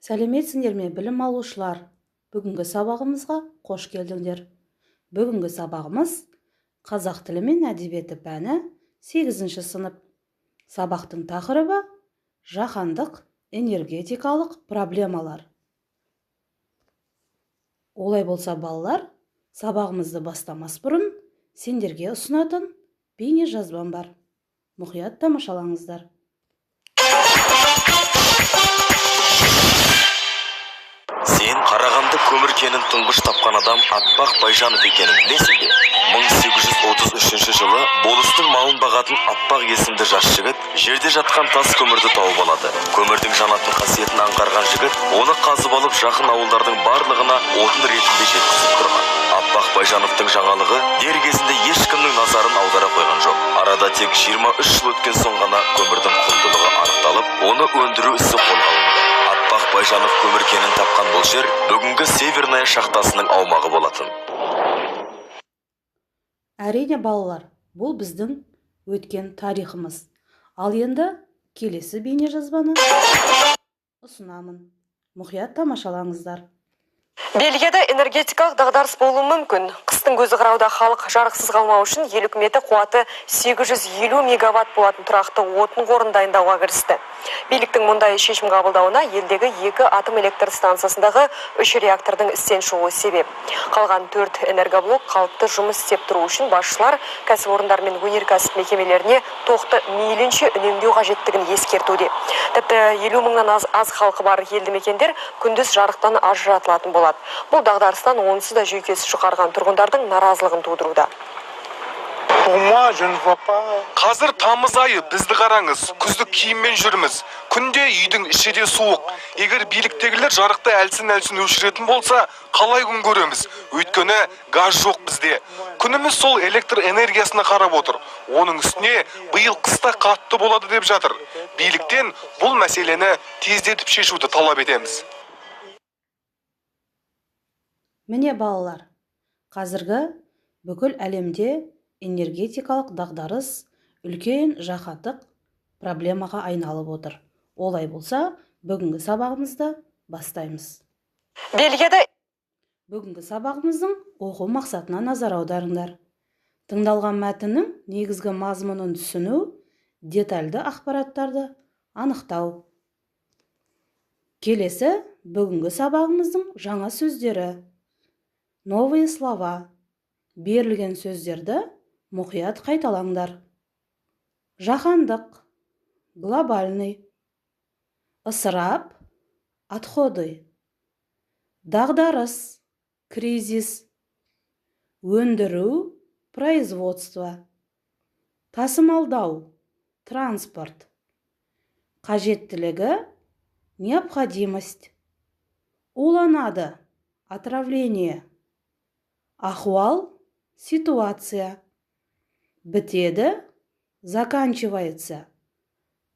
Сәлеметсіңдер ме, білім алушылар! Бүгінгі сабағымызға қош келдіңдер. Бүгінгі сабағымыз қазақ тілі мен әдебиеті пәні, 8 сынып. Сабақтың тақырыбы: жаһандық энергетикалық проблемалар. Олай болса, балалар, сабағымызды бастамас бұрын сендерге ұсынатын бейне жазбам бар. Мұқият тамашалаңыздар. Сен Қарағанды көмір кенін тұңғыш тапқан адам Аппақ Байжанов екенін білесің бе? 1833 жылы болыстың малын бағатын Аппақ есімді жас жігіт жерде жатқан тас көмірді тауып алады. Көмірдің жанатын қасиетін аңғарған жігіт оны қазып алып, жақын ауылдардың барлығына отын ретінде жеткізіп тұрған. Аппақ Байжановтың жаңалығы дер кезінде ешкімнің назарын аудара қойған жоқ. Арада тек 23 жыл өткен соң ғана көмірдің құндылығы анықталып, оны өндіру ісі қолға алынды. Аппақ Байжанов көмір кенін тапқан бұл жер бүгінгі Северная шахтасының аумағы болатын. Әрине, балалар, бұл біздің өткен тарихымыз. Ал енді келесі бейнежазбаны ұсынамын. Мұқият тамашалаңыздар. Бельгияда энергетикалық дағдарыс болуы мүмкін. Қыстың көзі қырауда халық жарықсыз қалмау үшін ел үкіметі қуаты 850 мегаватт болатын тұрақты отын қорын дайындауға кірісті. Биліктің мұндай шешім қабылдауына елдегі екі атом электр станциясындағы үш реактордың істен шығуы себеп. Қалған төрт энергоблок қалыпты жұмыс істеп тұру үшін басшылар кәсіпорындар мен өнеркәсіп мекемелеріне тоқты мейлінше үнемдеу қажеттігін ескертуде. Тіпті 50 мыңнан аз халқы бар елді мекендер күндіз жарықтан ажыратылатын болады. Бұл дағдарыстан онсыз да жүйкесі жұқарған тұрғындардың наразылығын тудыруда. Pour moi, je ne vois pas. Қазір тамыз айы, бізді қараңыз, күздік киіммен жүрміз. Күнде үйдің іші де суық. Егер биліктегілер жарықты әлсін әлсін өшіретін болса, қалай күн көреміз? Өйткені газ жоқ бізде. Күніміз сол электр энергиясына қарап отыр. Оның үстіне биыл қыста қатты болады деп жатыр. Биліктен бұл мәселені тездетіп шешуді талап етеміз. Міне, балалар, қазіргі бүкіл әлемде энергетикалық дағдарыс үлкен жаһандық проблемаға айналып отыр. Олай болса, бүгінгі сабағымызды бастаймыз. Бельгияда Бүгінгі сабағымыздың оқу мақсатына назар аударыңдар. Тыңдалған мәтіннің негізгі мазмұнын түсіну, детальді ақпараттарды анықтау. Келесі бүгінгі сабағымыздың жаңа сөздері, новые слова. Берілген сөздерді мұқият қайталаңдар. Жаһандық — глобальный, ысырап — отходы, дағдарыс — кризис, өндіру — производство, тасымалдау — транспорт, қажеттілігі — необходимость, уланады — отравление, ахуал — ситуация, бітеді — заканчивается,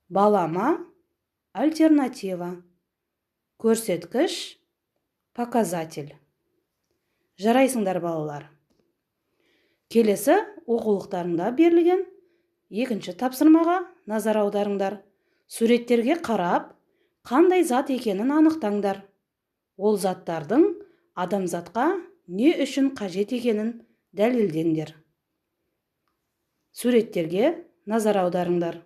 балама — альтернатива, көрсеткіш — показатель. Жарайсыңдар, балалар! Келесі оқулықтарыңда берілген екінші тапсырмаға назар аударыңдар. Суреттерге қарап, қандай зат екенін анықтаңдар. Ол заттардың адамзатқа не үшін қажет екенін дәлелдеңдер. Суреттерге назар аударыңдар.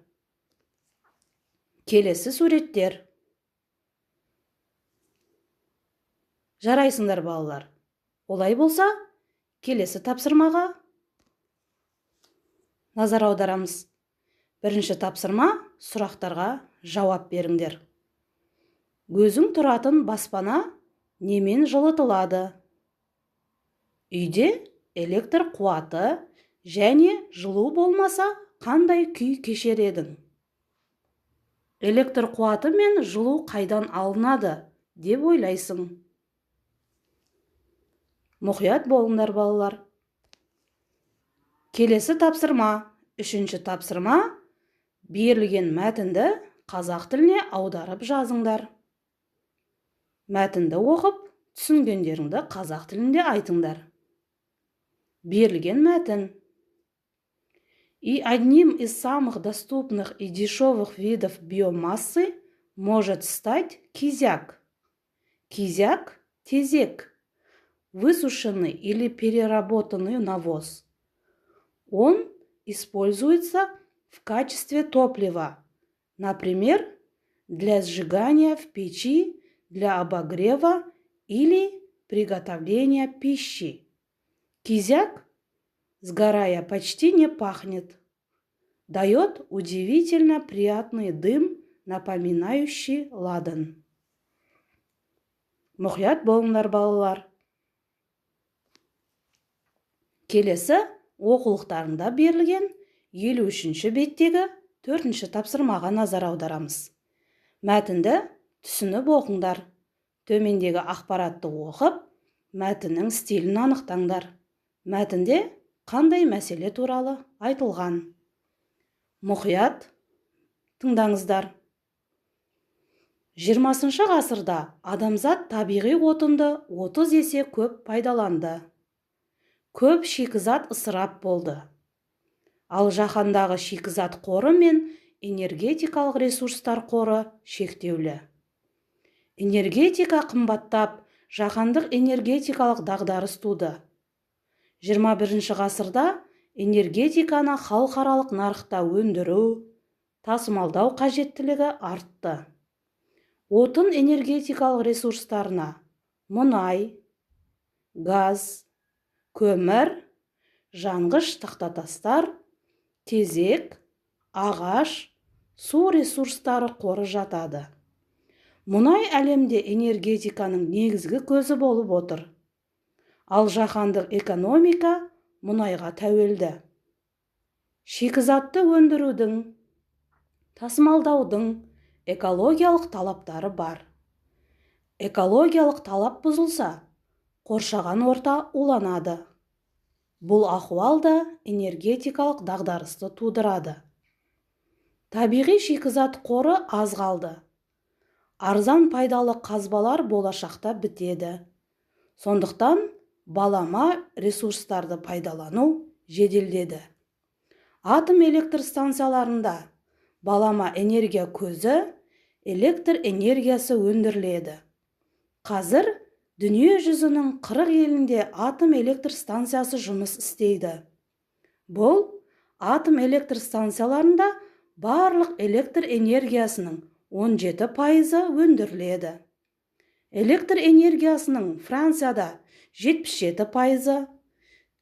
Келесі суреттер. Жарайсыңдар, балалар! Олай болса, келесі тапсырмаға назар аударамыз. Бірінші тапсырма: сұрақтарға жауап беріңдер. Өзің тұратын баспана немен жылытылады? Үйде электр қуаты және жылу болмаса, қандай күй кешер едің? Электр қуаты мен жылу қайдан алынады деп ойлайсың? Мұқият болыңдар, балалар. Келесі тапсырма, үшінші тапсырма: берілген мәтінді қазақ тіліне аударып жазыңдар. Мәтінді оқып, түсінгендеріңді қазақ тілінде айтыңдар. Берілген мәтін: И одним из самых доступных и дешевых видов биомассы может стать кизяк. Кизяк – тезек, высушенный или переработанный навоз. Он используется в качестве топлива, например, для сжигания в печи, для обогрева или приготовления пищи. Кизяк, сгорая, почти не пахнет. Дает удивительно приятный дым, напоминающий ладан. Мұқият болыңдар, балалар. Келесі оқулықтарында берілген 53-ші беттегі төртінші тапсырмаға назар аударамыз. Мәтінді түсініп оқыңдар. Төмендегі ақпаратты оқып, мәтіннің стилін анықтаңдар. Мәтінде қандай мәселе туралы айтылған? Мұқият тыңдаңыздар. 20 ғасырда адамзат табиғи отынды 30 есе көп пайдаланды. Көп шикізат ысырап болды. Ал жаһандағы шикізат қоры мен энергетикалық ресурстар қоры шектеулі. Энергетика қымбаттап, жаһандық энергетикалық дағдарыс туды. 21 ғасырда энергетиканы халықаралық нарықта өндіру, тасымалдау қажеттілігі артты. Отын энергетикалық ресурстарына мұнай, газ, көмір, жанғыш тақтатастар, тезек, ағаш, су ресурстары қоры жатады. Мұнай әлемде энергетиканың негізгі көзі болып отыр. Ал жаһандық экономика мұнайға тәуелді. Шикізатты өндірудің, тасымалдаудың экологиялық талаптары бар. Экологиялық талап бұзылса, қоршаған орта уланады. Бұл ахуал да энергетикалық дағдарысты тудырады. Табиғи шикізат қоры аз қалды. Арзан пайдалы қазбалар болашақта бітеді. Сондықтан балама ресурстарды пайдалану жеделдеді. Атом электр станцияларында балама энергия көзі электр энергиясы өндіріледі. Қазір дүние жүзінің 40 елінде атом электр станциясы жұмыс істейді. Бұл атом электр станцияларында барлық электр энергиясының 17% өндіріледі. Электр энергиясының Францияда 77%,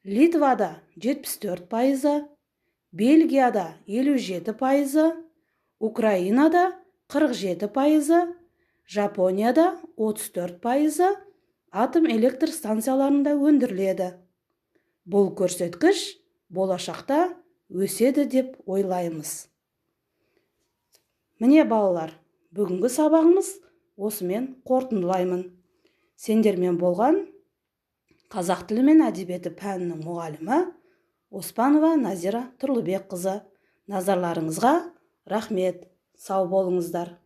Литвада 74%, Бельгияда 57%, Украинада 47%, Жапонияда 34% атом электр станцияларында өндіріледі. Бұл көрсеткіш болашақта өседі деп ойлаймыз. Міне, балалар, бүгінгі сабағымыз осымен қорытындылаймын. Сендермен болған қазақ тілі мен әдебиеті пәнінің мұғалімі Оспанова Назира Тұрлыбекқызы. Назарларыңызға рахмет. Сау болыңыздар.